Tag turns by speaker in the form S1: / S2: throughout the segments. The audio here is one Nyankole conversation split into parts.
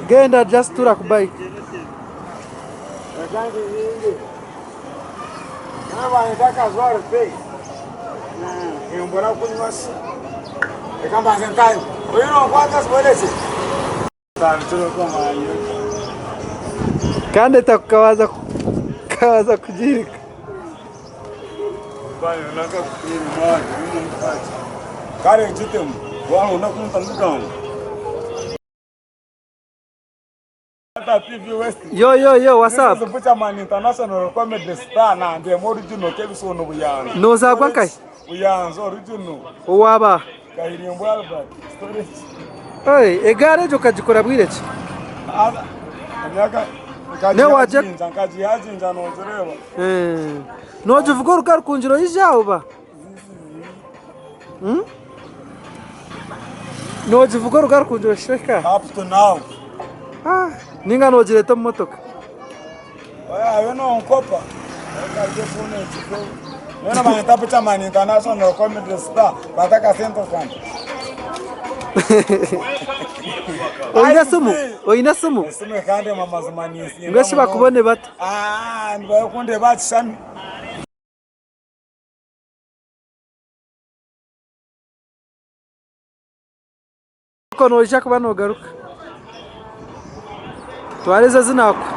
S1: Genda just tura ku bike. Kandi etakukabaza kabaza kugirika. Yo yo yo what's up? Nozagwa nkahi? Owaba? Hey, egaari egyo okagikora bwire ki? Nogivuga oruga Rukungiri oija aha oba? Hmm? Nogivuga oruga Rukungiri oshusha ohika aha?
S2: Up to now.
S1: Ah, ninga nogireeta omu motoka?
S2: Oya nonkopa. Nyowe banyeta Buchaman International Comedy Star kwata akasente kangye.
S1: Oine esimu? Oine esimu?
S2: Esimu ekandema amazima ninsinda
S1: Mbwenu shi bakubone bata?
S2: Ah, nibakundeeba aha kishami.
S1: Okwo noija kuba nogaruka. Twara ezo ezi naakuha.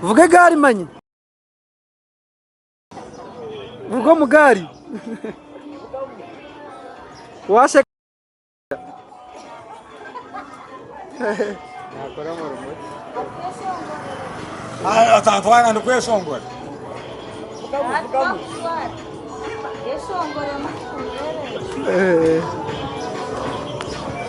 S1: Vuga egaari manya. Vuga omu gaari. Washeka.
S2: Otantwara ndikweshongora.